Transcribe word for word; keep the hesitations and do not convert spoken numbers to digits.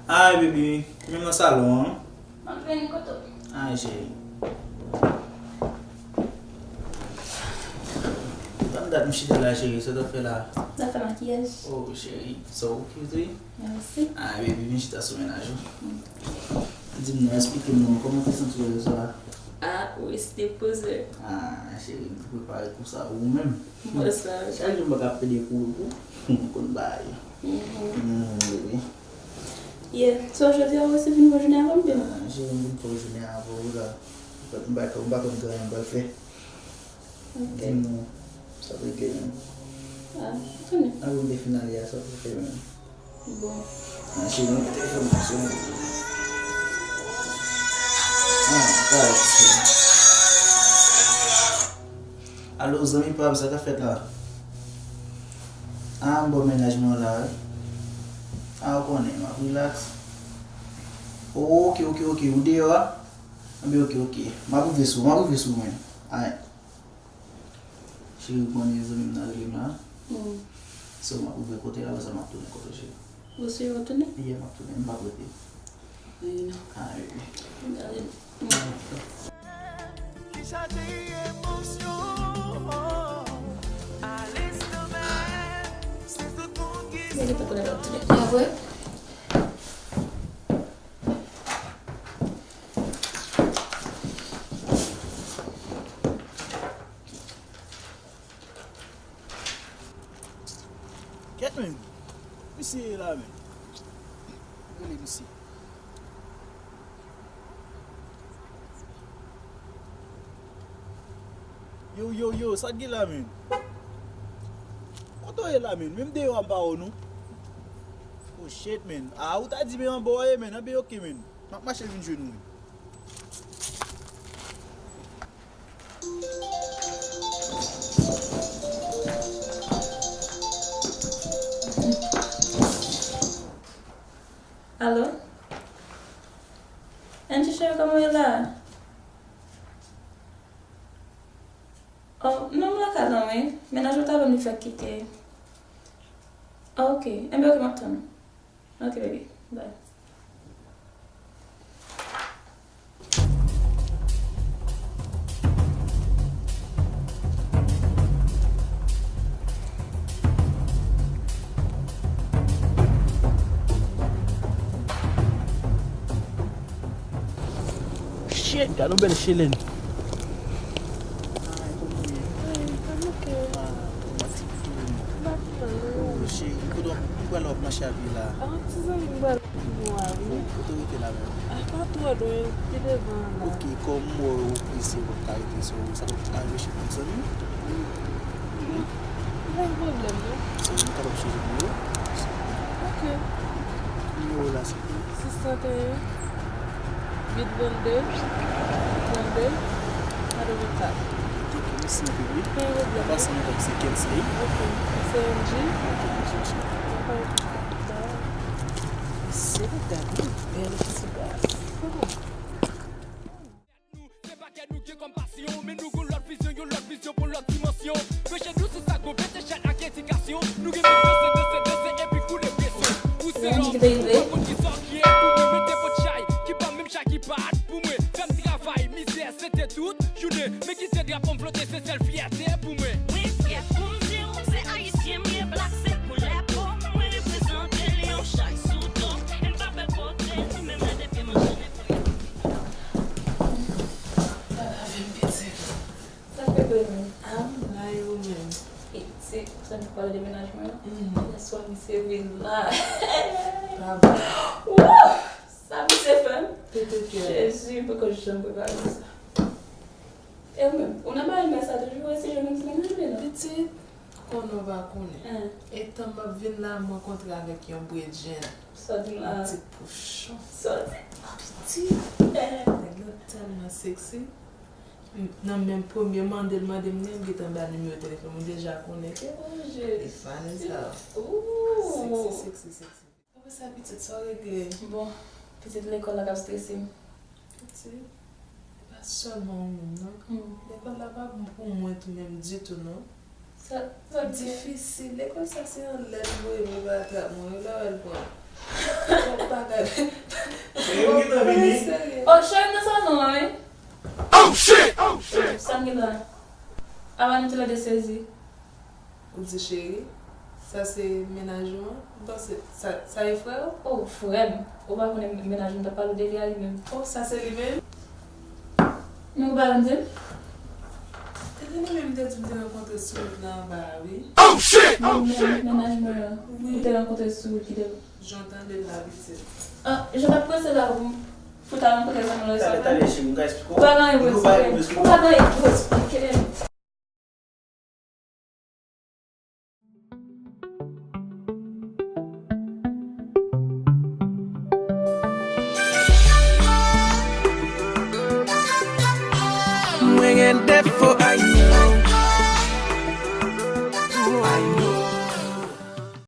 Ay, baby, menm nan salon an. M ap vini kote w. Ay, cheri. Ban dat m chita la, cheri, sa w t ap fè la? M t ap fè makiyaj. Oh, cheri, sa w oke tou wi? Mèsi. Ay, baby, vin chita sou mennaj ou. Di m non, eksplike m non, kòman w te santi w yè swa? Ah, ou rete poze. Ah, cheri, m te prepare kou sa ou menm. Bon, sa. Chak jou m pa ka plede kouri pou ou, m konn bagay. Mhm. Mm, baby. Yeah. So, jodi a, ou resi vin fè jounen avè m, byen? Ah, cheri, m vin fè jounen avè w la. M pa, m pa konn gen anyen m pral fè. Ok. Di m non, sa w regle menm? Ah, m konnen. Apre m te fin ale a, sa w te fè menm? Bon. Nan cheri, mete telefòn nan sou mwen. Ah, pa wè, cheri. Alo, zanmi pa m, sa k ap fèt la? Ah, m bò mennaj mwen la, wi. Ah, ou konnen, m ap rilaks. Oh, ok, ok, ok, ou deyò a? Anben, ok, ok. M ap rive sou, m ap rive sou mwen. Ay. Cheri, ou konnen zanmi m nan rele m la. Mm. So, m ap ouvri kote la, apre sa m ap tounen kote w, cheri. Ou si w tounen? Yeah, m ap tounen, m p ap rete. Ay, non. Ah, wi, wi. Gade. Mm. Gade tankou lè l ap tounen. Ah, vre? Kèt, men. Misye la, men. Rele misye. Yo, yo, yo, sa k gen la, men? Kote w ye la, men? Menm deyò a m pa wè w, non. Oh, shit, men. Ah, ou ta di, men anba w ye, men. Anben, ok, men. M ap mache vin jwenn ou, men. Alo? Angie cheri, kòman w ye la? Oh, non, m lakay la, wi. Mennaj mwen t avè m, li fèk kite. Ah, ok. Enben, ok, m ap tann ou. Ok, baby. Bye. Shit, gad yon bèl chelèn. Ay, kòman w ye? Ay, m ok. Ah, kòman ti fi w? M pa pi mal, non. Oh, cheri, kote w ap, ou pral w ap mache a pye la? Ah, ti zanmi m pral pou mwen, wi. Oh, kote w rete la menm? Ah, pa twò lwen, pi devan la. Ok, kòm m wè w prese, w p ap ka rete, so, sa w ap ka rete chez yon zanmi? Bon, pa gen pwoblèm, non. So, m kapab chanje nimewo? Ok. Nimewo w la, se sis san trannde, uit vennde, trannde, katrevenkat. Ok, mèsi anpil, wi. Pa gen pwoblèm. An pasan, non pa m se Kensley. Ok. C M G? Ok, mèsi, mèsi. Ok. Se gade yon bèl ti baz. Nou, se pa kè nou gen kòm pasyon, men nou gon lòt vizyon, yon lòt vizyon pou lòt dimansyon. Branche nou sou sa k bon, pete chat ak edikasyon. Nou gen bit danse, danse, danse, epi koule presyon. Ou se lòm, ou konn ki sa w ye pou mwen, mete pot chay, ki pa menm chay ki bat pou mwen. Fè m travay, mizè, se te tout jounen, men kite drapo m flote, se sèl fyète pou mwen. Mwen fyè pou m di w, se ayisyen m ye, blak se koulè po m, mwen reprezante l yon chay sou do m, e m pa pè pote l, menm lè de pye manchene. Pale avè m, pitit. Sa k fèt, Remy? Ah, m la, e ou menm? Pitit, ou sonje nou pale de mennaj mwen an? Mhm. Yèswa, misye vin la. Pa bon. Wouw! Sa misye fè m? Pete kè. Jezi, m poko janm prepare pou sa. E ou menm? Ou nan bagay mès la toujou, ou resi jwenn yon ti mennaj, non? Pitit, konnen w pa konnen. Hein. Etan m ap vin la, m rankontre avèk yon bredjenn. Sa w di m la? Yon ti pouchon. Sa w di? Piti. Nèg lan tèlman seksi. M, nan menm premye mande l mande m nan, m gentan ba nimewo telefòn m, ou deja konnen ke. Oh, Jezi. E Vanessa. Ooh. Seksi, seksi, seksi. Apre sa, pitit, sa w regle? Bon, pitit lekòl la k ap strese m. Pitit, se pa sèlman ou menm, non. Hmm. Lekòl la pa bon pou mwen tou menm ditou, non. Sa, sa difisil. Lekòl sa se anlè l voye m, ou pa atrap mwen, wi, lè w wè l pran. Yon bagay Cheri, m gentan vini. Oh, cheri, m nan salon an, wi. Oh shit! Oh shit! Sa m gen la? Apa nou te lè de sezi? Ou di cheri, sa se mennaj ou an? M panse, sa, sa e frè w? Oh, frè m. Ou pa konnen mennaj m, m t ap pale de li a li menm. Oh, sa se li menm? Nou pa konn di m? E te li menm te di m te rankontre sou wout la anba a, wi. Oh shit! Oh Men- shit! Mennaj mwen an, ou te rankontre sou wout ki te. Jan w tande l la, pitit. Ah, jan m ap prese la pou pou ta rankontre zanmi w la. Talè, talè, cheri, m ka eksplike Ou pa gen anyen pou Nou pa eksplike. Ou pa gen anyen pou eksplike.